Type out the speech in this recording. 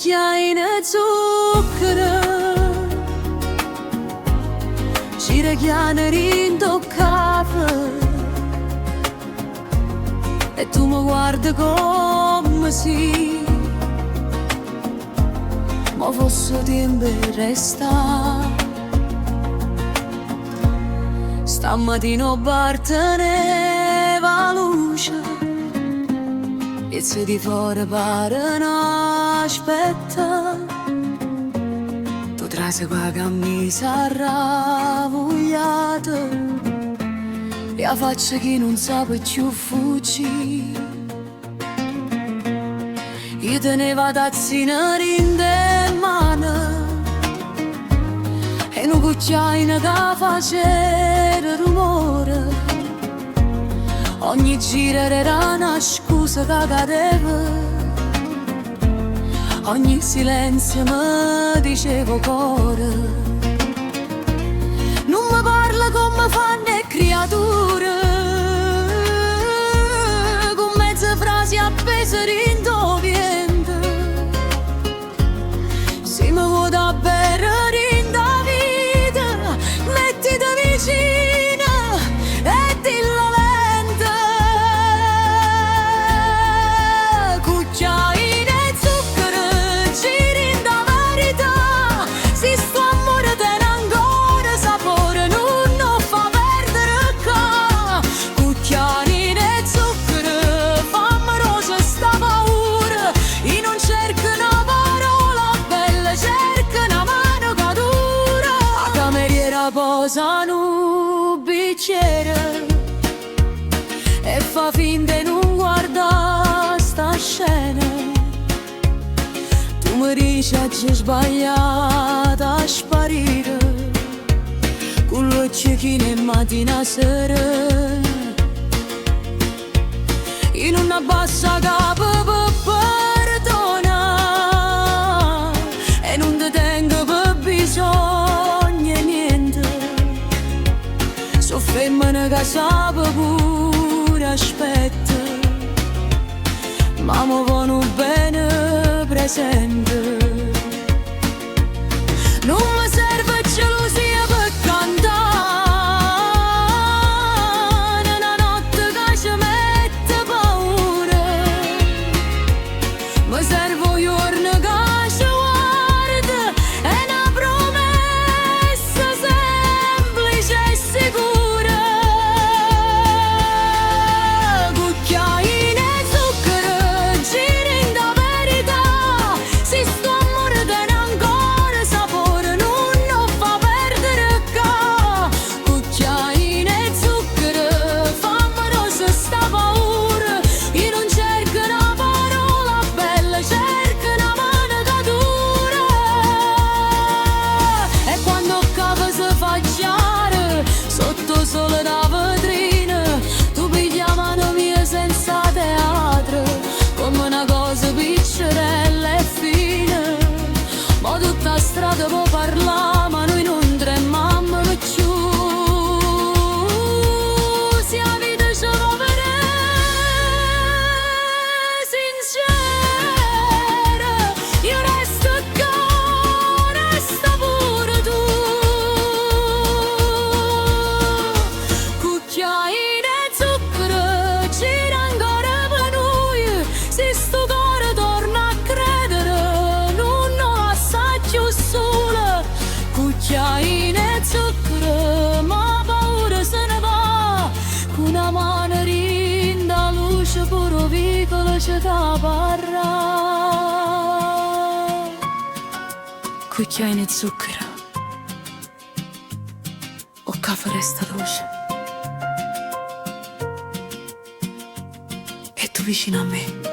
Cucchiaino 'e zucchero Gira chiano dint' 'o cafè E tu me guarde comme si Mo fosse 'o tiempo 'e restà. Stammatina 'o bar teneva 'a luce, 'e di fore pareno aspettà. Tu trase cu 'a cammisa arravugliata e 'a faccia 'e chi nun sape cchiù fujì. Io tenevo 'a tazzina dint' 'e mane e nu cucchiaino ca faceva rumore. Ogni giro era na scusa ca cadeva. Ogni silenzio me diceva 'o core. Nun me parla comme fanno 'e creature, con mezze frasi appese dint' 'o viento. Si me vuò da bene dint' 'a vita, mettite vicino e dillo lento. Cucchiaino 'e zucchero, gira dint' 'a verità. Si sto amore tiene ancora sapore, nun 'o fa perdere ccà. Cucchiaino 'e zucchero, famme rosa sta paura. Io nun cerco na parola bella, cerco na mano che dura. 'A cameriera posa nu bicchiere e fa finta 'e nun guardà sta scena. Tu mi dici aggio sbagliato a sparire, con l'occhio chino 'e mattina sera. Io nun abbasso 'a capa pe perdonà e nun te tengo pe bisogno 'e niente. So femmina che sape pure aspetta, ma mo vo nu bene presente. Nun me serve gelosia per cantare una notte che ci mette paura. Mi serve un giorno che ci guarda è una promessa semplice e sicura. Cucchiaino 'e zucchero, gira dint' 'a verità. Si sto amore tiene ancora sapore, nun 'o fa perdere ccà. Cucchiaino 'e zucchero, famme rosa sta paura. Io nun cerco na parola bella, cerco na mano che dura. E quando 'o cafè se fa chiaro, sotto 'o sole da vetrina, tu pigli 'a mano mia senza teatro, come una cosa piccerella e fine. Ma tutta 'a strada può parlà, ma noi nun tremammo cchiù. Si 'a vita ci vo vedè sincera, io resto ccà, resta pure tu. Cucchiaino 'e zucchero, gira ancora per noi. Si sto core torna a credere, nun 'o lassa cchiù sola. Cucchiaino 'e zucchero, ma paura se ne va. Cu na mano dint' 'a luce pure 'o vicolo ci caparrà. Cucchiaino 'e zucchero, 'o cafè resta doce. E tu vicino a me.